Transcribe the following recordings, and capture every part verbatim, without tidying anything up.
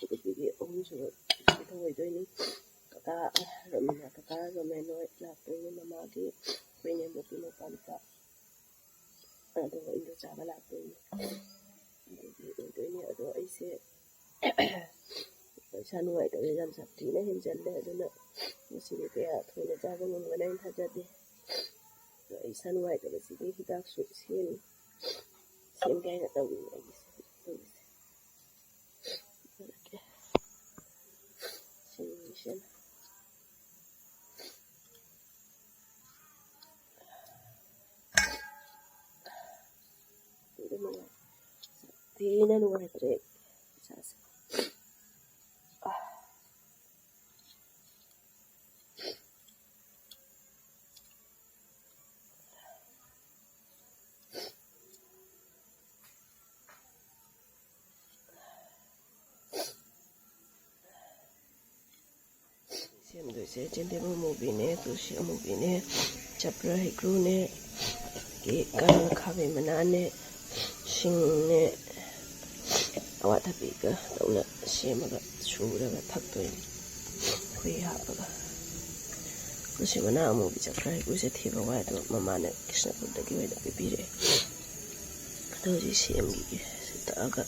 ꯅꯨꯄꯤꯒꯤ ꯑꯍꯨꯝꯁꯨꯕ ꯅꯨꯄꯤꯗꯣ ꯑꯣꯏꯗꯣꯏꯅꯤ꯫ ꯀꯀꯥ ꯔꯣꯃꯦꯟ, ꯀꯀꯥ ꯔꯣꯃꯦꯟ ꯍꯣꯏ ꯂꯥꯛꯇꯣꯏꯅꯤ, ꯃꯃꯥꯒꯤ ꯑꯩꯈꯣꯏ ꯏꯅꯦꯝꯕꯣꯛꯀꯤ ꯃꯄꯥꯝꯗ꯫ ꯑꯗꯨꯒ ꯏꯟꯗꯣ ꯆꯥꯕ ꯂꯥꯛꯇꯣꯏꯅꯤ꯫ ꯑꯗꯨꯒꯤ ꯑꯣꯏꯗꯣꯏꯅꯤ꯫ ꯑꯗꯣ ꯑꯩꯁꯦ ꯏꯁꯥ ꯅꯨꯡꯉꯥꯏꯇꯕꯁꯦ ꯌꯥꯝ ꯁꯥꯊꯤꯅ ꯍꯦꯟꯖꯜꯂꯦ꯫ ꯑꯗꯨꯅ ꯉꯁꯤꯗꯤ ꯀꯌꯥ ꯊꯣꯏꯅ ꯆꯥꯕ ꯉꯝꯒꯅꯤ ꯍꯥꯏꯅ ꯊꯥꯖꯗꯦ꯫ ꯑꯗꯣ ꯑꯩ ꯏꯁꯥ ꯅꯨꯡꯉꯥꯏꯇꯕꯁꯤꯒꯤ ꯍꯤꯗꯥꯛꯁꯨ ꯁꯦꯝꯃꯤ꯫ ꯁꯦꯝꯒꯦ ꯍꯥꯏꯅ ꯇꯧꯔꯤꯅꯦ ꯑꯩꯒꯤꯁꯦ꯫ ꯇꯧꯔꯤꯁꯦ꯫ ꯁꯤꯡꯁꯤꯅ꯫ ꯊꯤꯅ ꯅꯨꯡꯉꯥꯏꯇ꯭ꯔꯦ ꯏꯁꯥꯁꯦ꯫ ꯁꯦꯝꯗꯣꯏꯁꯦ ꯆꯦꯟꯗꯦꯝ ꯑꯃꯨꯕꯤꯅꯦ, ꯇꯨꯜꯁꯤ ꯑꯃꯨꯕꯤꯅꯦ, ꯆꯄ꯭ꯔ ꯍꯩꯀ꯭ꯔꯨꯅꯦ, ꯑꯗꯒꯤ ꯀꯪꯂꯥ ꯈꯥꯕꯤ ꯃꯅꯥꯅꯦ, ꯁꯤꯡꯅꯦ, ꯑꯋꯥꯊꯕꯤꯒ ꯇꯧꯅ ꯁꯦꯝꯃꯒ ꯁꯨꯔꯒ ꯊꯛꯇꯣꯏꯅꯤ꯫ ꯈꯣꯏꯍꯤ ꯍꯥꯞꯄꯒ꯫ ꯇꯨꯜꯁꯤ ꯃꯅꯥ ꯑꯃꯨꯕꯤ ꯆꯄ꯭ꯔ ꯍꯩꯀ꯭ꯔꯨꯁꯦ ꯊꯤꯕ ꯋꯥꯏ, ꯑꯗꯣ ꯃꯃꯥꯅ ꯀ꯭ꯔꯤꯁꯅꯄꯨꯔꯗꯒꯤ ꯑꯣꯏꯅ ꯄꯤꯕꯤꯔꯛꯑꯦ꯫ ꯑꯗꯣ ꯍꯧꯖꯤꯛ ꯁꯦꯝꯈꯤꯒꯦ꯫ ꯁꯤ ꯊꯛꯑꯒ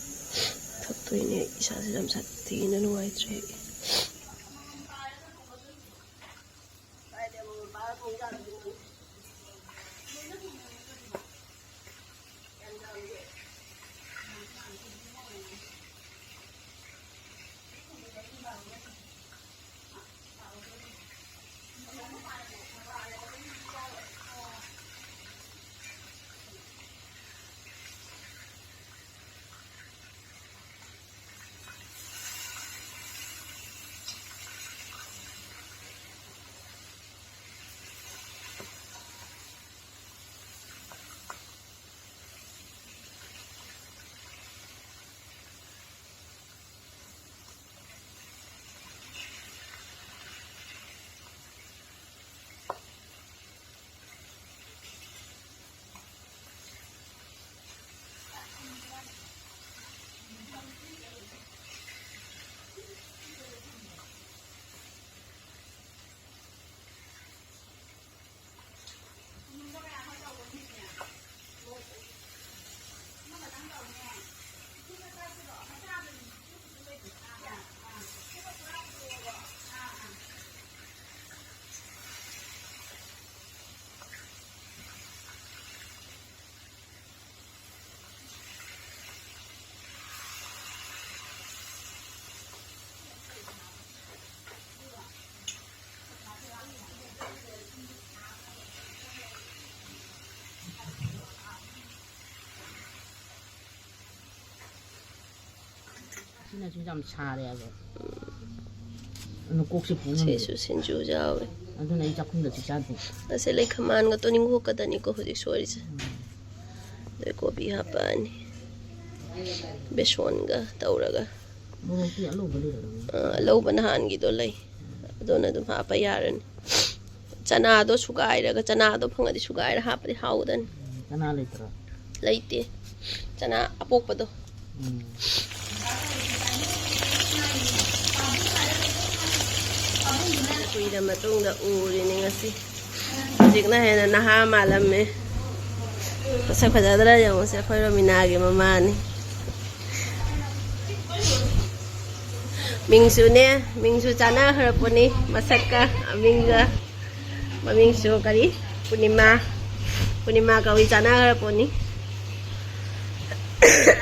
ꯊꯛꯇꯣꯏꯅꯦ꯫ ꯏꯁꯥꯁꯦ ꯌꯥꯝ ꯁꯥꯊꯤꯅ ꯅꯨꯡꯉꯥꯏꯇ꯭ꯔꯦ꯫ ꯁꯤꯅꯁꯨ ꯌꯥꯝ ꯁꯥꯔꯦꯕ꯫ ꯑꯗꯨꯅ ꯀꯣꯛꯁꯦ ꯄꯨ ꯉꯝꯗꯦ꯫ ꯁꯤꯁꯨ ꯁꯤꯡꯖꯨ ꯌꯥꯎꯋꯦ꯫ ꯑꯗꯨꯅ ꯑꯩ ꯆꯥꯛꯈꯨꯝꯗ ꯆꯥꯛ ꯆꯥꯗꯦ꯫ ꯑꯁꯤ ꯂꯩꯈꯃꯥꯟꯒ ꯇꯣꯅꯤꯡꯈꯣꯛꯀꯗꯅꯤꯀꯣ ꯍꯧꯖꯤꯛ ꯁꯣꯏꯔꯤꯁꯦ꯫ ꯎꯝ꯫ ꯑꯗꯩ ꯀꯣꯕꯤ ꯍꯥꯞꯄꯛꯑꯅꯤ꯫ ꯕꯦꯁꯣꯟꯒ ꯇꯧꯔꯒ꯫ ꯃꯣꯔꯣꯛꯇꯤ ꯑꯂꯧꯕ ꯂꯩꯔꯝꯒꯅꯤ꯫ ꯑ, ꯑꯂꯧꯕ ꯅꯍꯥꯟꯒꯤꯗꯣ ꯂꯩ꯫ ꯑꯗꯨꯅ ꯑꯗꯨꯝ ꯍꯥꯞꯄ ꯌꯥꯔꯅꯤ꯫ ꯆꯅꯥꯗꯣ ꯁꯨꯒꯥꯏꯔꯒ, ꯆꯅꯥꯗꯣ ꯐꯪꯉꯗꯤ ꯁꯨꯒꯥꯏꯔ ꯍꯥꯞꯄꯗꯤ ꯍꯥꯎꯗꯅꯤ꯫ ꯎꯝ, ꯆꯅꯥ ꯂꯩꯇ꯭ꯔꯣ? ꯂꯩꯇꯦ꯫ ꯆꯅꯥ ꯑꯄꯣꯛꯄꯗꯣ꯫ ꯎꯝ꯫ ꯀꯨꯏꯔ ꯃꯇꯨꯡꯗ ꯎꯔꯤꯅꯤ ꯉꯁꯤ꯫ ꯍꯧꯖꯤꯛꯅ ꯍꯦꯟꯅ ꯅꯍꯥ ꯃꯥꯜꯂꯝꯃꯦ꯫ ꯃꯁꯛ ꯐꯖꯗ꯭ꯔꯥ ꯌꯦꯡꯉꯨꯁꯦ, ꯑꯩꯈꯣꯏ ꯔꯣꯃꯤꯅꯥꯒꯤ ꯃꯃꯥꯅꯤ꯫ ꯃꯤꯡꯁꯨꯅꯦ, ꯃꯤꯡꯁꯨ ꯆꯥꯟꯅꯈ꯭ꯔꯄꯣꯠꯅꯤ, ꯃꯁꯛꯀ ꯃꯃꯤꯡꯒ꯫ ꯃꯃꯤꯡꯁꯨ ꯀꯔꯤ? ꯄꯨꯔꯅꯤꯃꯥ꯫ ꯄꯨꯔꯅꯤꯃꯥ ꯀꯧꯏ, ꯆꯥꯟꯅꯈ꯭ꯔꯄꯣꯠꯅꯤ꯫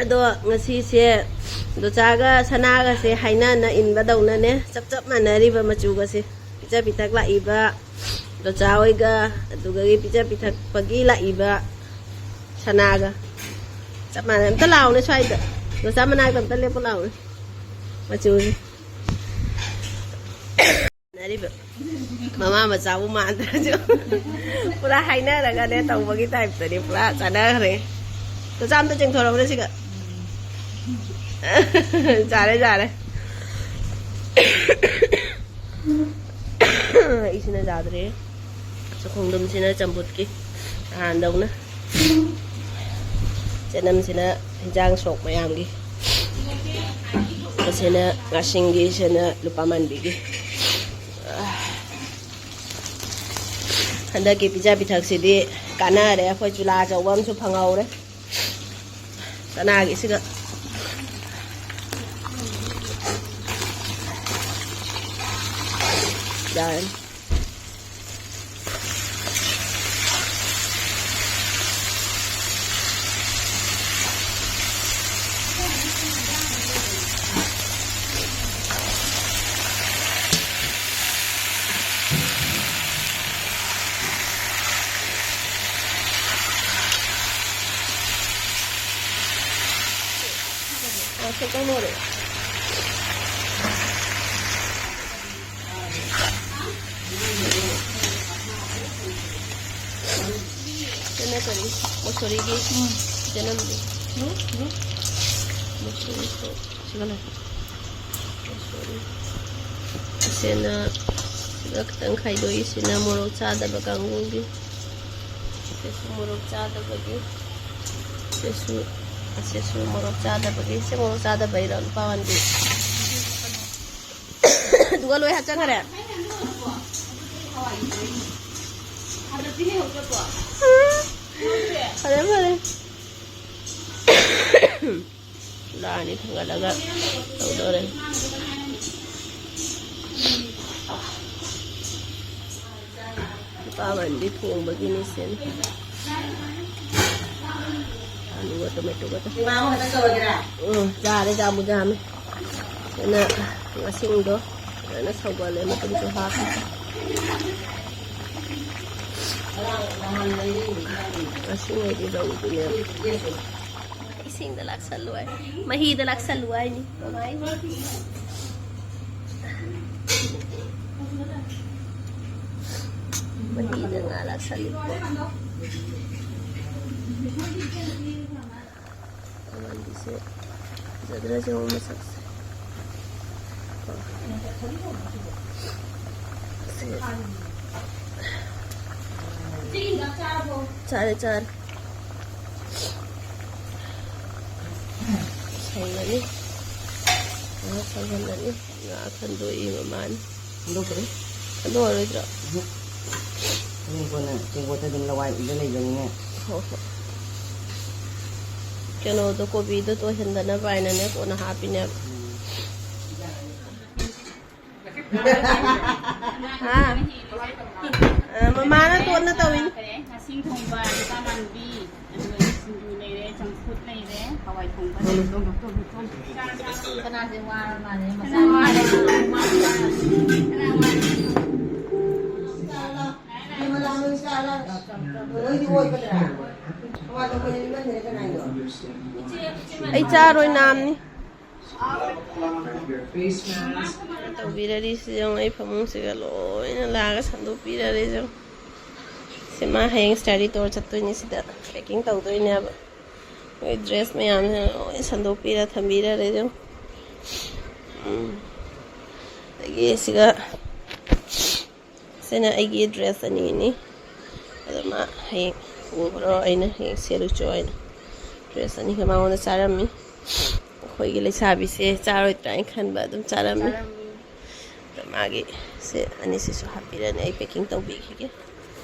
ꯑꯗꯣ ꯉꯁꯤꯁꯦ ꯗꯣꯆꯥꯒ ꯁꯅꯥꯒꯁꯦ ꯍꯥꯏꯅꯅ ꯏꯟꯕꯗꯧꯅꯅꯦ, ꯆꯞ ꯆꯞ ꯃꯥꯟꯅꯔꯤꯕ ꯃꯆꯨꯒꯁꯦ꯫ ꯄꯤꯖ ꯄꯤꯊꯛ ꯂꯥꯛꯏꯕ ꯗꯣꯆꯥ ꯍꯣꯏꯒ, ꯑꯗꯨꯗꯒꯤ ꯄꯤꯖ ꯄꯤꯊꯛꯄꯒꯤ ꯂꯥꯛꯏꯕ ꯁꯅꯥꯒ ꯆꯞ ꯃꯥꯟꯅꯩ꯫ ꯑꯝꯇ ꯂꯥꯛꯑꯣꯅꯦ ꯁ꯭ꯋꯥꯏꯗ, ꯗꯣꯆꯥ ꯃꯅꯥꯛꯇ ꯑꯝꯇ ꯂꯦꯞꯄꯨ ꯂꯥꯛꯑꯣꯅꯦ꯫ ꯃꯆꯨꯁꯦ ꯃꯥꯟꯅꯔꯤꯕ꯫ ꯃꯃꯥ ꯃꯆꯥꯕꯨ ꯃꯥꯟꯗ꯭ꯔꯁꯨ ꯄꯨꯔꯥ ꯍꯥꯏꯅꯔꯒꯅꯦ ꯇꯧꯕꯒꯤ ꯇꯥꯏꯞꯇꯅꯤ, ꯄꯨꯔꯥ ꯆꯥꯟꯅꯈ꯭ꯔꯦ꯫ ꯗꯣꯆꯥ ꯑꯝꯇ ꯆꯦꯡꯊꯣꯔꯛꯎꯅꯦ ꯁꯤꯒ꯫ ꯌꯥꯔꯦ, ꯌꯥꯔꯦ꯫ ꯑꯩꯁꯤꯅ ꯌꯥꯗ꯭ꯔꯦ꯫ ꯆꯈꯣꯡꯗꯨꯝꯁꯤꯅ ꯆꯝꯐꯨꯠꯀꯤ ꯅꯍꯥꯟꯗꯧꯅ꯫ ꯆꯅꯝꯁꯤꯅ ꯍꯤꯟꯖꯥꯡ ꯁꯣꯛ ꯃꯌꯥꯝꯒꯤ꯫ ꯑꯁꯤꯅ ꯉꯥꯁꯤꯡꯒꯤ, ꯁꯤꯅ ꯂꯨꯄꯥ ꯃꯥꯟꯕꯤꯒꯤ꯫ ꯍꯟꯗꯛꯀꯤ ꯄꯤꯖ ꯄꯤꯊꯛꯁꯤꯗꯤ ꯀꯥꯟꯅꯔꯦ꯫ ꯑꯩꯈꯣꯏ ꯆꯨꯂꯥ ꯑꯆꯧꯕ ꯑꯃꯁꯨ ꯐꯪꯍꯧꯔꯦ꯫ ꯆꯅꯥꯒꯤꯁꯤꯒ꯫ ꯌꯥꯔꯅꯤ꯫ ꯑ, ꯁꯦꯀꯦꯟ ꯑꯣꯏꯔꯦ꯫ ꯁꯤꯅ ꯀꯔꯤ? ꯃꯁꯣꯔꯤꯒꯤ ꯎꯝ꯫ ꯆꯅꯝꯗꯤ꯫ ꯎꯝ, ꯎꯝ꯫ ꯃꯁꯣꯔꯤ ꯁꯣꯛ꯫ ꯁꯤꯒ ꯂꯩ꯫ ꯃꯁꯣꯔꯤ꯫ ꯑꯁꯤꯅ ꯁꯤꯒ ꯈꯤꯇꯪ ꯈꯥꯏꯗꯣꯛꯏ꯫ ꯁꯤꯅ ꯃꯣꯔꯣꯛ ꯆꯥꯗꯕ ꯀꯥꯡꯕꯨꯒꯤ꯫ ꯁꯤꯁꯨ ꯃꯣꯔꯣꯛ ꯆꯥꯗꯕꯒꯤ꯫ ꯁꯤꯁꯨ, ꯑꯁꯤꯁꯨ ꯃꯣꯔꯣꯛ ꯆꯥꯗꯕꯒꯤ꯫ ꯁꯤ ꯃꯣꯔꯣꯛ ꯆꯥꯗꯕꯩꯔꯣ, ꯅꯨꯄꯥ ꯃꯥꯟꯕꯤ? ꯑꯗꯨꯒ ꯂꯣꯏ ꯍꯥꯞꯆꯟꯈꯔꯦ꯫ ꯐꯔꯦ, ꯐꯔꯦ꯫ ꯂꯥꯛꯑꯅꯤ ꯊꯥꯡꯒꯠꯂꯒ ꯇꯧꯗꯣꯔꯦ꯫ ꯅꯨꯄꯥ ꯃꯥꯟꯕꯤ ꯊꯣꯡꯕꯒꯤꯅꯤ ꯁꯤꯅ꯫ ꯑꯂꯨꯒ ꯇꯣꯃꯦꯇꯣꯒ ꯇꯧ-, ꯏꯃꯥ ꯑꯃꯈꯛꯇ ꯇꯧꯔꯒꯦꯔꯥ? ꯎꯝ, ꯌꯥꯔꯦ, ꯌꯥꯝꯕꯨ ꯌꯥꯝꯃꯦ꯫ ꯑꯗꯨꯅ ꯉꯁꯤꯡꯗꯣ ꯐꯖꯅ ꯁꯧꯒꯠꯂꯦ, ꯃꯆꯨꯝꯁꯨ ꯍꯥꯞꯄꯦ꯫ ꯉꯁꯤꯉꯩꯗꯤ ꯂꯧꯗꯨꯅꯦꯕ꯫ ꯏꯁꯤꯡꯗ ꯂꯥꯛꯁꯜꯂꯨ ꯍꯥꯏ, ꯃꯍꯤꯗ ꯂꯥꯛꯁꯜꯂꯨ ꯍꯥꯏꯅꯤ꯫ ꯀꯃꯥꯏꯅ? ꯃꯍꯤꯗ ꯉꯥ ꯂꯥꯛꯁꯜꯂꯨ꯫ ꯑꯃꯟꯕꯤꯁꯦ ꯐꯖꯗ꯭ꯔꯥ ꯌꯦꯡꯉꯣ ꯃꯁꯛꯁꯦ꯫ ꯁꯦ꯫ ꯆꯥꯔꯦ, ꯆꯥꯔꯦ꯫ ꯁꯧꯔꯅꯤ꯫ ꯉꯥꯏꯍꯥꯛ ꯁꯧꯍꯜꯂꯅꯤ꯫ ꯉꯥ ꯈꯟꯗꯣꯛꯏ ꯃꯃꯥꯅ꯫ ꯈꯟꯗꯣꯛꯈ꯭ꯔꯦ꯫ ꯈꯟꯗꯣꯛꯑꯔꯣꯏꯗ꯭ꯔꯣ? ꯎꯝ꯫ ꯍꯌꯦꯡ ꯀꯣꯟꯅ ꯇꯦꯡꯀꯣꯠꯇ ꯑꯗꯨꯝ ꯂꯋꯥꯏꯗ ꯂꯩꯕꯅꯤꯅ꯫ ꯍꯣꯏ, ꯍꯣꯏ꯫ ꯀꯩꯅꯣꯗꯣ, ꯀꯣꯕꯤꯗꯣ ꯇꯣꯏꯍꯟꯗꯅꯕ ꯍꯥꯏꯅꯅꯦ, ꯀꯣꯟꯅ ꯍꯥꯞꯄꯤꯅꯦꯕ꯫ ꯎꯝ꯫ ꯍꯥ? ꯑ, ꯃꯃꯥꯅ ꯇꯣꯟꯅ ꯇꯧꯏꯅꯤ꯫ ꯉꯥꯁꯤꯡ ꯊꯣꯡꯕ, ꯅꯨꯄꯥ ꯃꯥꯟꯕꯤ, ꯑꯗꯨꯒ ꯁꯤꯡꯖꯨ ꯂꯩꯔꯦ, ꯆꯝꯐꯨꯠ ꯂꯩꯔꯦ, ꯍꯋꯥꯏ ꯊꯣꯡꯕ ꯂꯩꯔꯦ꯫ ꯀꯅꯥꯁꯦ ꯋꯥꯔ ꯃꯥꯜꯂꯦ? ꯀꯅꯥ ꯋꯥꯔꯦ? ꯀꯅꯥ ꯋꯥꯔꯦ? ꯑꯩ ꯆꯥꯔꯣꯏ, ꯅꯥꯝꯅꯤ꯫ ꯇꯧꯕꯤꯔꯔꯤꯁꯤ ꯌꯦꯡꯉꯣ, ꯑꯩ ꯐꯃꯨꯡꯁꯤꯒ ꯂꯣꯏꯅ ꯂꯥꯛꯑꯒ ꯁꯟꯗꯣꯛꯄꯤꯔꯔꯤꯁꯤ ꯌꯦꯡꯉꯣ꯫ ꯁꯤ ꯃꯥ ꯍꯌꯦꯡ ꯁ꯭ꯇꯗꯤ ꯇꯣꯔ ꯆꯠꯇꯣꯏꯅꯤ꯫ ꯁꯤꯗ ꯄꯦꯀꯤꯡ ꯇꯧꯗꯣꯏꯅꯦꯕ꯫ ꯃꯣꯏ ꯗ꯭ꯔꯦꯁ ꯃꯌꯥꯝꯁꯤꯅ ꯂꯣꯏ ꯁꯟꯗꯣꯛꯄꯤꯔ ꯊꯝꯕꯤꯔꯔꯦ ꯑꯗꯨꯝ꯫ ꯎꯝ꯫ ꯑꯗꯒꯤ ꯁꯤꯒ ꯁꯤꯅ ꯑꯩꯒꯤ ꯗ꯭ꯔꯦꯁ ꯑꯅꯤꯅꯤ꯫ ꯑꯗꯣ ꯃꯥ ꯍꯌꯦꯡ ꯄꯨꯈ꯭ꯔꯣ, ꯑꯩꯅ ꯍꯌꯦꯡ ꯁꯦꯠꯂꯨꯆꯣ ꯍꯥꯏꯅ ꯗ꯭ꯔꯦꯁ ꯑꯅꯤꯈꯛ ꯃꯉꯣꯟꯗ ꯆꯥꯔꯝꯃꯤ꯫ ꯑꯩꯈꯣꯏꯒꯤ ꯂꯩꯁꯥꯕꯤꯁꯦ ꯆꯥꯔꯣꯏꯗ꯭ꯔꯥ ꯍꯥꯏꯅ ꯈꯟꯕ ꯑꯗꯨꯝ ꯆꯥꯔꯝꯃꯤ꯫ ꯑꯗꯣ ꯃꯥꯒꯤ ꯁꯦ ꯑꯅꯤꯁꯤꯁꯨ ꯍꯥꯞꯄꯤꯔꯅꯤ, ꯑꯩ ꯄꯦꯀꯤꯡ ꯇꯧꯕꯤꯈꯤꯒꯦ꯫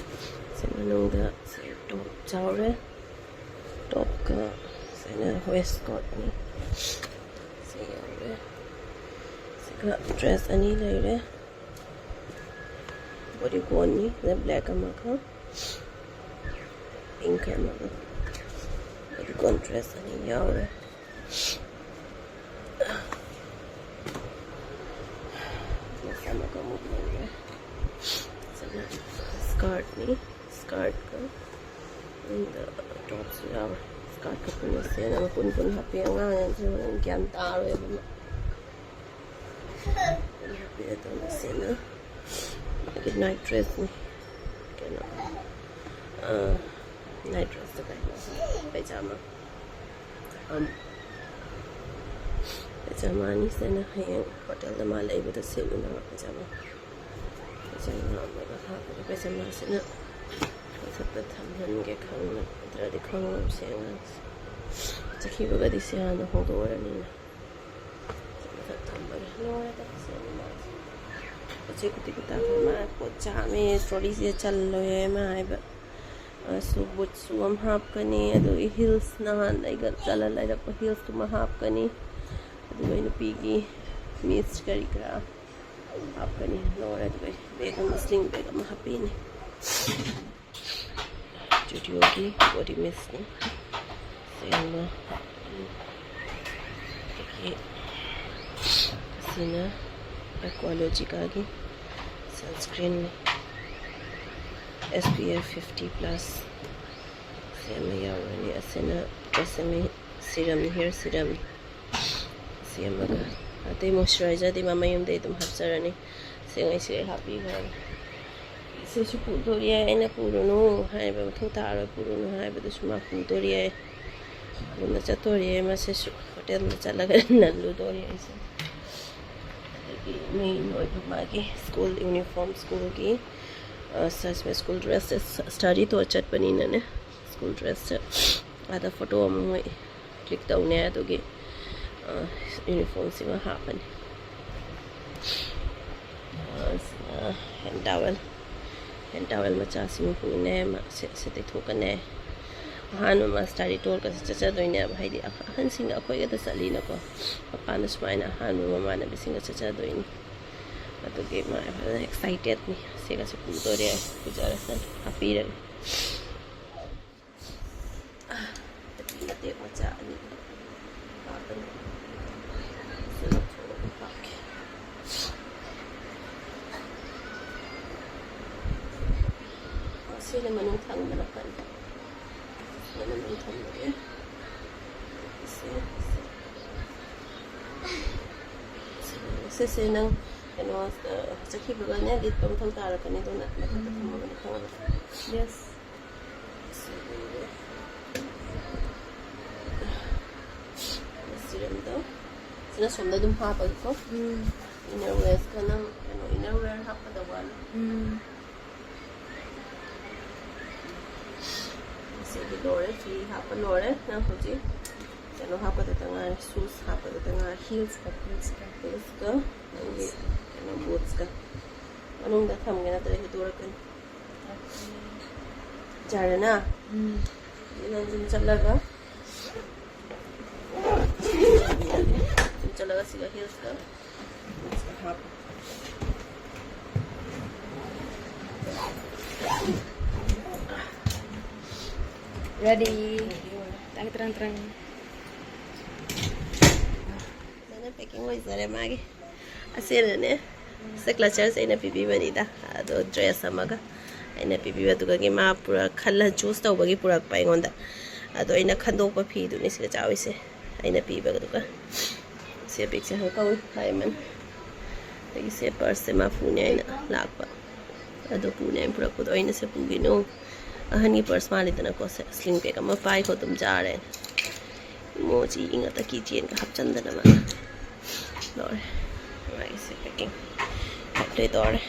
ꯁꯤ ꯃꯅꯨꯡꯗ ꯁꯦ ꯇꯣꯞ ꯌꯥꯎꯔꯦ, ꯇꯣꯞꯀ ꯁꯤꯅ ꯋꯦꯁ ꯀꯣꯠꯅꯤ꯫ ꯁꯤ ꯌꯥꯎꯔꯦ꯫ ꯁꯤꯒ ꯗ꯭ꯔꯦꯁ ꯑꯅꯤ ꯂꯩꯔꯦ꯫ ꯕꯣꯗꯤꯀꯣꯟꯅꯤ, ꯁꯤꯗ ꯕ꯭ꯂꯦꯛ ꯑꯃꯒ ꯄꯤꯡꯛ ꯑꯃꯒ꯫ ꯕꯣꯗꯤꯀꯣꯟ ꯗ꯭ꯔꯦꯁ ꯑꯅꯤ ꯌꯥꯎꯔꯦ꯫ ꯗ꯭ꯔꯦꯁ ꯑꯃꯒ ꯑꯃꯨꯛ ꯂꯩꯔꯦ꯫ ꯁꯤꯅ ꯁ꯭ꯀꯔꯠꯅꯤ, ꯁ꯭ꯀꯔꯠꯀ ꯇꯣꯞꯁꯨ ꯌꯥꯎꯔꯦ꯫ ꯁ꯭ꯀꯔꯠꯀ ꯄꯨꯟꯅ ꯁꯦꯠꯅꯕ ꯄꯨꯟ ꯄꯨꯟ ꯍꯥꯞꯄꯤ꯫ ꯑꯉꯥꯡ ꯌꯥꯝꯁꯨ ꯒ꯭ꯌꯥꯟ ꯇꯥꯔꯣꯏꯕ꯫ ꯄꯨꯟ ꯍꯥꯞꯄꯤ ꯑꯗꯨꯅ ꯁꯦꯠꯅ꯫ ꯑꯗꯒꯤ ꯅꯥꯏꯠ ꯗ꯭ꯔꯦꯁꯅꯤ꯫ ꯀꯩꯅꯣ, ꯑ, ꯅꯥꯏꯠ ꯗ꯭ꯔꯦꯁꯇ ꯀꯩꯅꯣ, ꯄꯩꯖꯥꯃꯥ꯫ ꯑꯝ, ꯄꯩꯖꯥꯃꯥꯅꯤ꯫ ꯁꯤꯅ ꯍꯌꯦꯡ ꯍꯣꯇꯦꯜꯗ ꯃꯥ ꯂꯩꯕꯗ ꯁꯦꯠꯅꯅꯕ ꯄꯩꯖꯥꯃꯥ꯫ ꯄꯩꯖꯥꯃꯥ ꯑꯃꯒ ꯍꯥꯞꯄꯒ ꯄꯩꯖꯥꯃꯥꯁꯤꯅ ꯃꯊꯛꯇ ꯊꯝꯍꯟꯒꯦ ꯈꯪꯅ, ꯅꯠꯇ꯭ꯔꯗꯤ ꯈꯪꯉꯣꯏꯕ ꯁꯤ ꯑꯉꯥꯡꯁꯦ꯫ ꯆꯠꯈꯤꯕꯒꯗꯤ ꯁꯤ ꯍꯥꯟꯅ ꯍꯣꯡꯗꯣꯛꯑꯔꯅꯤꯅ꯫ ꯃꯊꯛ ꯊꯝꯕꯒꯤ ꯂꯣꯏꯔꯦꯗ ꯁꯤ ꯑꯅꯤꯃꯛꯁꯦ꯫ ꯄꯣꯠ ꯆꯩ ꯈꯨꯇꯤꯛ ꯈꯨꯇꯥꯛꯁꯦ ꯃꯥ ꯄꯣꯠ ꯆꯥꯝꯃꯦ, ꯇ꯭ꯔꯣꯂꯤꯁꯤꯗ ꯆꯜꯂꯣꯏ ꯍꯥꯏ ꯃꯥ ꯍꯥꯏꯕ꯫ ꯑ, ꯁꯨ ꯕꯨꯠꯁꯨ ꯑꯃ ꯍꯥꯞꯀꯅꯤ, ꯑꯗꯨꯒꯤ ꯍꯤꯜꯁ ꯅꯍꯥꯟ ꯑꯩꯒ ꯆꯠꯂ ꯂꯩꯔꯛꯄ ꯍꯤꯜꯁꯇꯨꯃ ꯍꯥꯞꯀꯅꯤ, ꯑꯗꯨꯒ ꯑꯩ ꯅꯨꯄꯤꯒꯤ ꯃꯤꯁ ꯀꯔꯤ ꯀꯔꯥ ꯍꯥꯞꯀꯅꯤ꯫ ꯂꯣꯏꯔꯦ꯫ ꯑꯗꯨꯒ ꯑꯩ ꯕꯦꯒ ꯑꯃ, ꯁ꯭ꯂꯤꯡ ꯕꯦꯒ ꯑꯃ ꯍꯥꯞꯄꯤꯅꯤ꯫ ꯖꯨꯗꯤꯑꯣꯒꯤ ꯕꯣꯗꯤ ꯃꯤꯁꯅꯤ꯫ ꯁꯦꯡꯕ꯫ ꯑꯗꯒꯤ ꯑꯁꯤꯅ ꯑꯦꯀ꯭ꯋꯥꯂꯣꯖꯤꯀꯥꯒꯤ ꯁꯟꯁꯀ꯭ꯔꯤꯟꯅꯤ꯫ S P F fifty plus. ꯁꯤ ꯑꯃ ꯌꯥꯎꯔꯅꯤ꯫ ꯑꯁꯤꯅ ꯇ꯭ꯔꯦꯁꯦꯃꯤ ꯁꯤꯔꯝꯅꯤ, ꯍꯤꯌꯔ ꯁꯤꯔꯝꯅꯤ꯫ ꯁꯤ ꯑꯃꯒ ꯑꯇꯩ ꯃꯣꯏꯆꯔꯥꯏꯖꯔꯗꯤ ꯃꯥ ꯃꯌꯨꯝꯗꯩ ꯑꯗꯨꯝ ꯍꯥꯞꯆꯔꯅꯤ꯫ ꯁꯤꯉꯩꯁꯦ ꯑꯩ ꯍꯥꯞꯄꯤꯈ꯭ꯔꯅꯤ꯫ ꯁꯤꯁꯨ ꯄꯨꯗꯣꯔꯤ ꯍꯥꯏ, ꯑꯩꯅ ꯄꯨꯔꯨꯅꯨ ꯍꯥꯏꯕ, ꯃꯊꯧ ꯇꯥꯔꯣꯏ ꯄꯨꯔꯨꯅꯨ ꯍꯥꯏꯕꯗꯨꯁꯨ ꯃꯥ ꯄꯨꯗꯣꯔꯤ ꯍꯥꯏ꯫ ꯑꯗꯨꯅ ꯆꯠꯇꯣꯔꯤ ꯍꯥꯏ, ꯃꯁꯤꯁꯨ ꯍꯣꯇꯦꯜꯗ ꯆꯠꯂꯒ ꯅꯜꯂꯨꯗꯣꯔꯤ ꯑꯩꯁꯦ꯫ ꯑꯗꯒꯤ ꯃꯤ ꯂꯣꯏꯕ ꯃꯥꯒꯤ ꯁ꯭ꯀꯨꯜ ꯌꯨꯅꯤꯐꯣꯔꯝ, ꯁ꯭ꯀꯨꯜꯒꯤ ꯁ꯭ꯀꯨꯜ ꯗ꯭ꯔꯦꯁꯁꯦ ꯁ꯭ꯇꯗꯤ ꯇꯣꯔ ꯆꯠꯄꯅꯤꯅꯅꯦ, ꯁ꯭ꯀꯨꯜ ꯗ꯭ꯔꯦꯁꯁꯦ ꯑꯥꯗ ꯐꯣꯇꯣ ꯑꯃ ꯃꯣꯏ ꯀ꯭ꯂꯤꯛ ꯇꯧꯅꯦ, ꯑꯗꯨꯒꯤ ꯌꯨꯅꯤꯐꯣꯔꯝꯁꯤꯃ ꯍꯥꯞꯄꯅꯤ꯫ ꯍꯦꯟ ꯇꯥꯋꯦꯜ, ꯍꯦꯟ ꯇꯥꯋꯦꯜ ꯃꯆꯥꯁꯤꯃ ꯄꯨꯅꯦ, ꯃꯥ ꯁꯦ ꯁꯦ ꯇꯩꯊꯣꯛꯀꯅꯦ꯫ ꯑꯍꯥꯟꯕ ꯃꯥ ꯁ꯭ꯇꯗꯤ ꯇꯣꯔꯒꯁꯦ ꯆꯠꯆꯗꯣꯏꯅꯦꯕ, ꯍꯥꯏꯗꯤ ꯑꯍ- ꯑꯍꯟꯁꯤꯡꯒ ꯑꯩꯈꯣꯏꯒꯗ ꯆꯠꯂꯤꯅꯀꯣ, ꯃꯄꯥꯟꯗ ꯁꯨꯃꯥꯏꯅ ꯑꯍꯥꯟꯕ ꯃꯃꯥꯟꯅꯕꯤꯁꯤꯡꯒ ꯆꯠꯆꯗꯣꯏꯅꯤ꯫ ꯑꯗꯨꯒꯤ ꯃꯥ ꯐꯖꯅ ꯑꯦꯛꯁꯥꯏꯇꯦꯠꯅꯤ꯫ ꯁꯤꯒꯁꯦ ꯄꯨꯗꯣꯔꯦ, ꯄꯨꯖꯔꯁꯅꯤ, ꯍꯥꯞꯄꯤꯔꯒꯦ꯫ ꯃꯇꯦꯛ ꯃꯇꯦꯛ ꯃꯆꯥ ꯑꯅꯤ ꯍꯥꯞꯄꯅꯤ꯫ ꯁꯤ ꯂꯧꯊꯣꯛꯑꯒ ꯍꯥꯞꯀꯦ꯫ ꯁꯤꯅ ꯃꯅꯨꯡ ꯊꯪꯕꯅ ꯐꯅꯤ꯫ ꯁꯤꯅ ꯃꯅꯨꯡ ꯊꯪꯕꯒꯤ꯫ ꯁꯤ, ꯁꯤ꯫ ꯁꯤꯁꯦ ꯅꯪ ꯀꯩꯅꯣ, ꯑ, ꯆꯠꯈꯤꯕꯒꯅꯦ ꯂꯤꯠꯄ ꯃꯊꯧ ꯇꯥꯔꯛꯀꯅꯤ, ꯑꯗꯨꯅ ꯃꯊꯛꯇ ꯊꯝꯃꯒꯅꯦ ꯈꯪꯉꯕ? ꯌꯦꯁ꯫ ꯁꯤꯔꯝꯗꯣ ꯁꯤꯅ ꯁꯣꯝꯗ ꯑꯗꯨꯝ ꯍꯥꯞꯄꯒꯦꯀꯣ꯫ ꯎꯝ꯫ ꯏꯅꯔ ꯋꯦꯌꯔꯁꯀ ꯅꯪ ꯀꯩꯅꯣ ꯏꯅꯔ ꯋꯦꯌꯔ ꯍꯥꯞꯀꯗꯧꯕ ꯑꯅꯤ꯫ ꯎꯝ꯫ ꯁꯤꯗꯤ ꯂꯣꯏꯔꯦ, ꯐꯤ ꯍꯥꯞꯄ ꯂꯣꯏꯔꯦ꯫ ꯅꯪ ꯍꯧꯖꯤꯛ ꯀꯩꯅꯣ ꯍꯥꯞꯀꯗꯇ ꯉꯥꯏꯔꯦ, ꯁꯨꯁ ꯍꯥꯞꯀꯗꯇ ꯉꯥꯏꯔꯦ꯫ ꯍꯤꯜꯁꯀ, ꯍꯤꯜꯁꯀ꯫ ꯍꯤꯜꯁꯀ ꯅꯪꯒꯤ ꯀꯩꯅꯣ ꯕꯨꯠꯁꯀ꯫ ꯃꯅꯨꯡꯗ ꯊꯝꯒꯦ, ꯅꯠꯇ꯭ꯔꯗꯤ ꯍꯨꯠꯇꯣꯔꯛꯀꯅꯤ꯫ ꯌꯥꯔꯦꯅ? ꯎꯝ꯫ ꯅꯪ ꯁꯨꯝ ꯆꯠꯂꯒ, ꯁꯨꯝ ꯆꯠꯂꯒ ꯁꯤꯒ ꯍꯤꯜꯁꯀ ꯍꯥꯞꯄꯣ꯫ Ready. ꯇꯥꯡ ꯇꯔꯥ ꯇꯔꯥ꯫ ꯐꯖꯅ packing ꯂꯣꯏꯖꯔꯦ ꯃꯥꯒꯤ꯫ ꯑꯁꯤꯅꯅꯦ, ꯁꯤ ꯀ꯭ꯂꯆꯔꯁꯦ ꯑꯩꯅ ꯄꯤꯕꯤꯕꯅꯤꯗ꯫ ꯑꯗꯣ ꯗ꯭ꯔꯦꯁ ꯑꯃꯒ ꯑꯩꯅ ꯄꯤꯕꯤꯕꯗꯨꯒꯤ ꯃꯥ ꯄꯨꯔꯛ-, ꯈꯜꯂ ꯆꯨꯁ ꯇꯧꯕꯒꯤ ꯄꯨꯔꯛꯄ ꯑꯩꯉꯣꯟꯗ꯫ ꯑꯗꯣ ꯑꯩꯅ ꯈꯟꯗꯣꯛꯄ ꯐꯤꯗꯨꯅꯤ ꯁꯤꯗ ꯆꯥꯎꯔꯤꯁꯦ, ꯑꯩꯅ ꯄꯤꯕꯗꯨꯒ꯫ ꯁꯤ ꯕꯦꯒꯁꯦ ꯍꯪꯀꯧ ꯍꯥꯏꯃꯟ꯫ ꯑꯗꯒꯤ ꯁꯤ ꯄꯔꯁꯁꯦ ꯃꯥ ꯄꯨꯅꯤ ꯍꯥꯏꯅ ꯂꯥꯛꯄ꯫ ꯑꯗꯣ ꯄꯨꯅꯦ ꯍꯥꯏꯅ ꯄꯨꯔꯛꯄꯗꯣ ꯑꯩꯅꯁꯦ ꯄꯨꯒꯤꯅꯨ, ꯑꯍꯟꯒꯤ ꯄꯔꯁ ꯃꯥꯜꯂꯤꯗꯅꯀꯣ, ꯁꯦ ꯁ꯭ꯂꯤꯡ ꯕꯦꯒ ꯑꯃ ꯄꯥꯏꯈꯣ ꯑꯗꯨꯝ ꯆꯥꯔꯦ꯫ ꯏꯃꯣꯖꯤ ꯉꯥꯛꯇ ꯀꯤ ꯆꯦꯟꯒ ꯍꯥꯞꯆꯟꯗꯅ ꯃꯥ꯫ ꯂꯣꯏꯔꯦ꯫ ꯃꯥꯒꯤꯁꯦ ꯄꯦꯀꯤꯡ ꯀꯝꯄ꯭ꯂꯤꯠ ꯇꯧꯔꯦ꯫